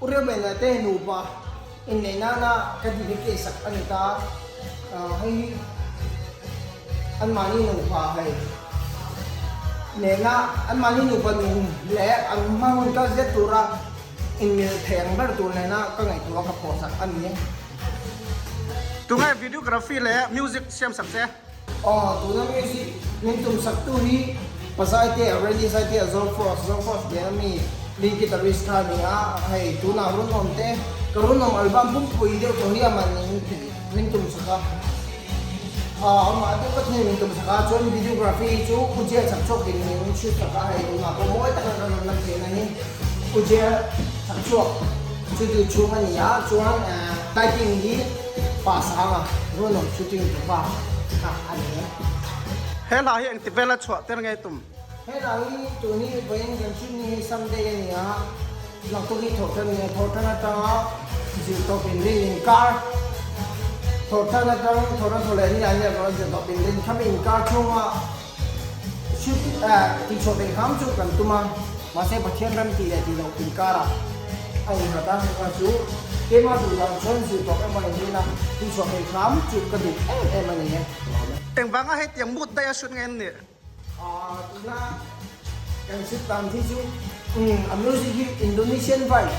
U Rebena te nupa inneih nana ka dedicate sak a ni ta a, hei hi anmahni nupa hei nena anmahni nupa nun leh an hma hun kal zet tura inmil thei ang ber tur nena ka ngaihtuah ka phuah sak a ni. Tunge videography leh music siam sak che? Aw, tuna music min tum sak tu hi Pazaite, Randy Zaite a Zofrost, Zofrost band ami lead guitarist kha a ni a, hei tunah Runawm te, ka Runawm album pumpui deuh tawh hi a man in min tum sak a, aw amah deuh ka thil min tum sak a, chuan videography hi chu U Jia chak chhuak in min shoot sak a, hei tunah pawh mawi taka kan rawn lan theihna hi U Jia chak chhuak studio chhung a ni a, chuan lighting hi Pa Sanga Runawm shooting tu pa kha a ni e. He hla hi engti vela chhuah tir nge tum? He hla hi tun hi vawiin kan shoot ni hi Sunday a ni a, naktuk hi Thawhtan a ni a, Thawhtan atanga zir tawp in rin inkar, Thawhtan atang Thawhtan thaw leh ni ah hian rawn zir tawp in rin khami inkar chhunga Shoot eh tih chhuah theih hram chu kan tum a, mahse Pathian ram tih leh tih loh inkarah a innghat a, hengah chu keimah duh dan chuan zir tawp emaw inrin a, tih chhuah theih hram chu ka duh em em a ni e. Engvanga hetiang mood daih a shoot nge an nih? Aaa tuna kan shoot dan hi chu umm a music hi Indonesian vibe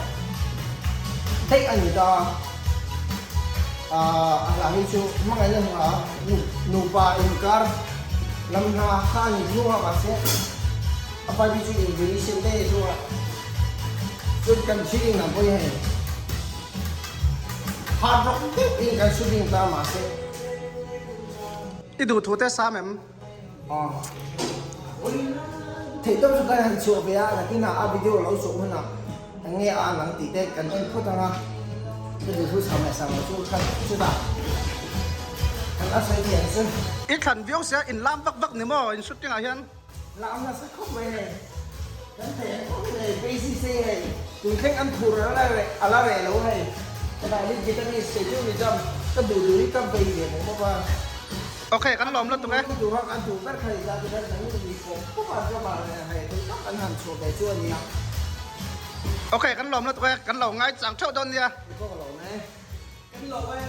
daih a ni ta a, aaa a hla hi chu hmangaihna hna nupa inkar Lam hna kha a ni thung a mahse a pa hi chu Indonesian daih a ni thung a chuan kan shooting ang pawh hi hei hard rock deuh in kan shooting ta mahse. I duh thu te sam em? Aw theih tawp chu kan han chhuah ve a nakinah a video lo chhuah hunah Eng nge a an ang tih te kan en phawt ang a, ka duhtu chham leh sam lo chu kha chutah kan a sawi thei ang chu. I thlan viau sia in lam vak vak ni maw in shooting ah hian? Lam nasa khawp mai hei, kan thei ang khawp mai hei, Daisy sei hei, tun thleng an thur a la reh a la reh lo hei, ka dah hi guitarist kei chu ni chuan ka duh duh hi ka vei ve mai bawk a. Ok kan lawm lutuk e. Ka duh a kan duh ber kha ni ta tikhan kan ni pawp pawp a drummer hei tui tak an han chhuah ve chu a nia. Ok kan lawm lutuk e, kan lo ngai chang theuh dawn nia. Ka lawm e. Kan lawm e.